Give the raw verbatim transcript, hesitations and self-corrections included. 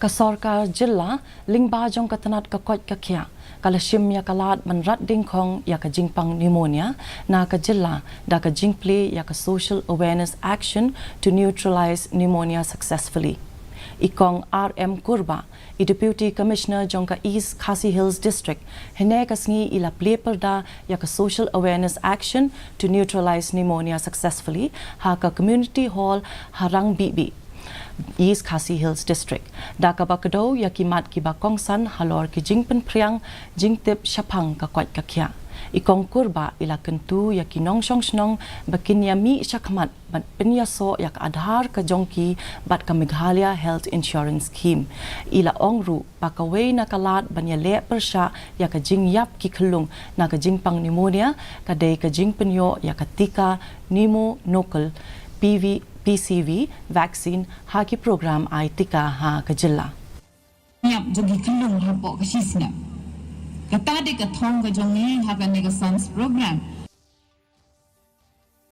Ka sorkar jylla lyngba jong ka tnat ka koit ka khiah ka la shim ïa ka lad ban rat dingkhong ïa ka jingpang pneumonia na ka jylla da ka jingplie ïa ka social awareness action to neutralize pneumonia successfully. I Kong R M Kurbah, i Deputy Commissioner jong ka East Khasi Hills District, hynne ka sngi i la plie pyrda ïa ka social awareness action to neutralize pneumonia successfully ha ka Community Hall ha Rangbibi, East Khasi Hills District, da kaba kdew ïa ki mat kiba kongsan halor ki jingpynphriang jingtip shaphang ka koit ka khiah. I Kong Kurbah i la kyntu ïa ki nongshong shnong ba kin ïa mih shakhmat bad pynïasoh ïa ka Aadhaar ka jong ki bad ka Meghalaya Health Insurance Scheme. I la ong ruh ba kawei na ka lad ban ïaleh pyrshah ïa ka jingïap ki khyllung na ka jingpang pneumonia ka dei ka jingpynïoh ïa ka tika pneumococcal P V, P C V vaccine ha ki program ai tika ha ka jylla. Ïap jong ki khyllung hapoh ka shisnep. Kata dei ka thong ka jong ngi ha kane ka SANS program.